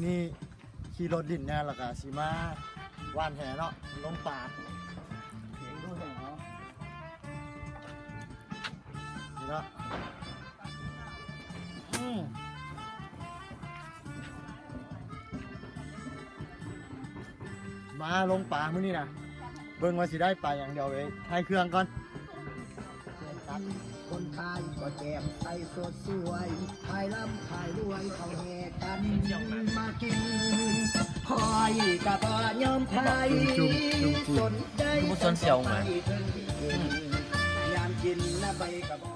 ນີ້ຂີ່ລົດຫຼິ້ນແດ່ ແລ້ວກະຊິມາຫວ່ານແຫເນາະ ລົງປາ ເຫັນດູແຫເນາະ ນີ້ເນາະ ອືມ ມາລົງປາມື້ນີ້ນະ ເບິ່ງວ່າຊິໄດ້ປາຫຍັງ ດຽວໄປຖ່າຍເຄື່ອງກ່ອນ. ຄົນຂາຍກໍແຈ່ມໃສສົດສວຍ ຂາຍລ່ຳຂາຍລວຍ ເຂົາແຫ່ກັນມາກິນ ຂ້ອຍກໍບໍ່ຍອມຂາຍ ສົນໃຈ ຄືບໍ່ຊົວນສຽວຫວາ ໄປເຖິງທີ່ກິນ ຍາມກິນນະໄປກໍບໍ່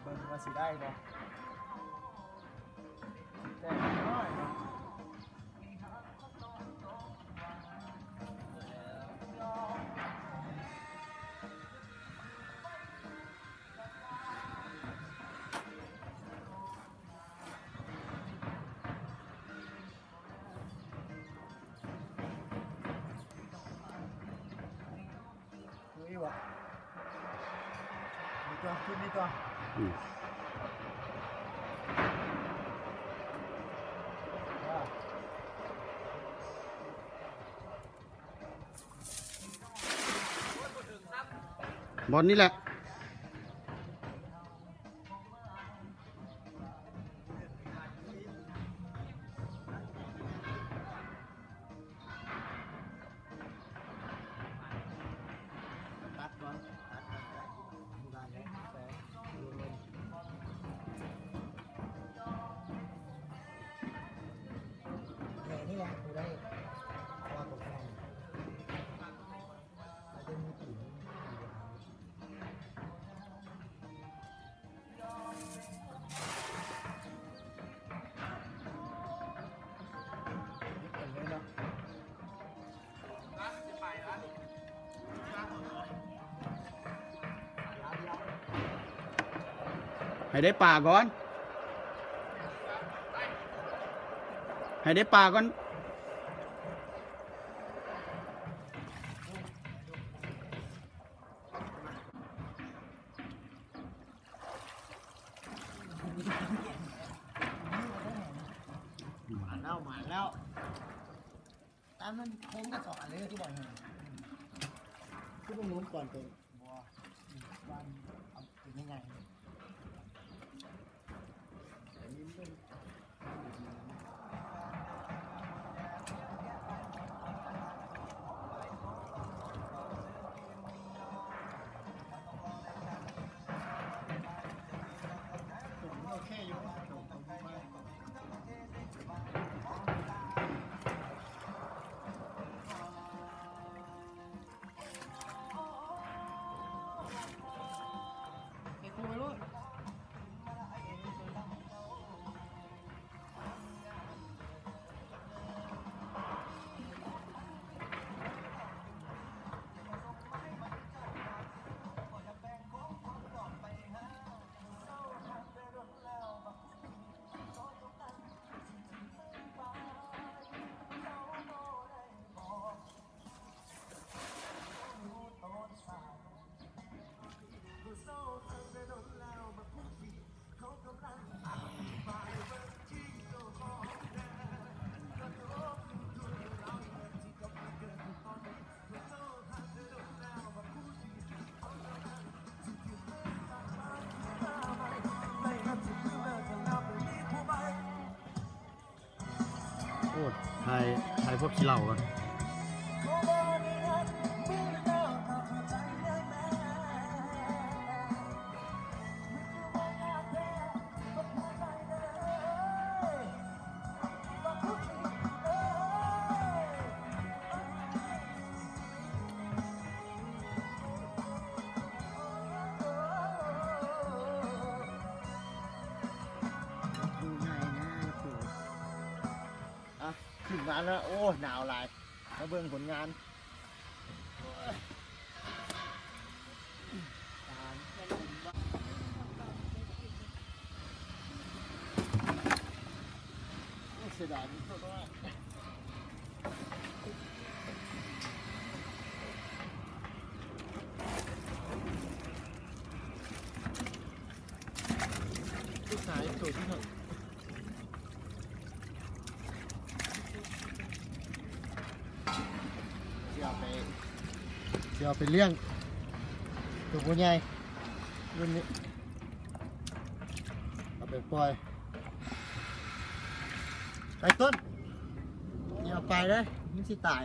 ເບິ່ງວ່າຊິໄດ້ບໍ່ ແຕ່ນ້ອຍເນາະ. ບ່ອນນີ້ແຫຼະ. ໃຫ້ໄດ້ປາກ່ອນ ໃຫ້ໄດ້ປາກ່ອນ. ມາແລ້ວ ມາແລ້ວ ຕາມນັ້ນໂຄ້ງກະສອງອັນເລີຍທີ່ບອກ ຄືບໍ່ງົມກ່ອນເປັນ ບໍ່ ວ່າເອົາເປັນຍັງໄງ. ໂອ້ ຖ່າຍ ຖ່າຍພວກຂີ້ເຫຼົ້າກ່ອນ. ອ່ະ ຂຶ້ນມາແລ້ວ ໂອ້ ໜາວຫຼາຍ ມາເບິ່ງຜົນງານ ໂອ້ ເສຍດາຍ ຜູ້ຊາຍໂຕທີ່ເທົ່າ ຊິເອົາໄປ ຊິເອົາໄປລ້ຽງ ໂຕບໍ່ໃຫຍ່ ລຸ້ນນີ້ ເອົາໄປປ່ອຍ ໄປຕົ້ນ ຢ່າເອົາໄປເດີ້ ມັນຊິຕາຍ.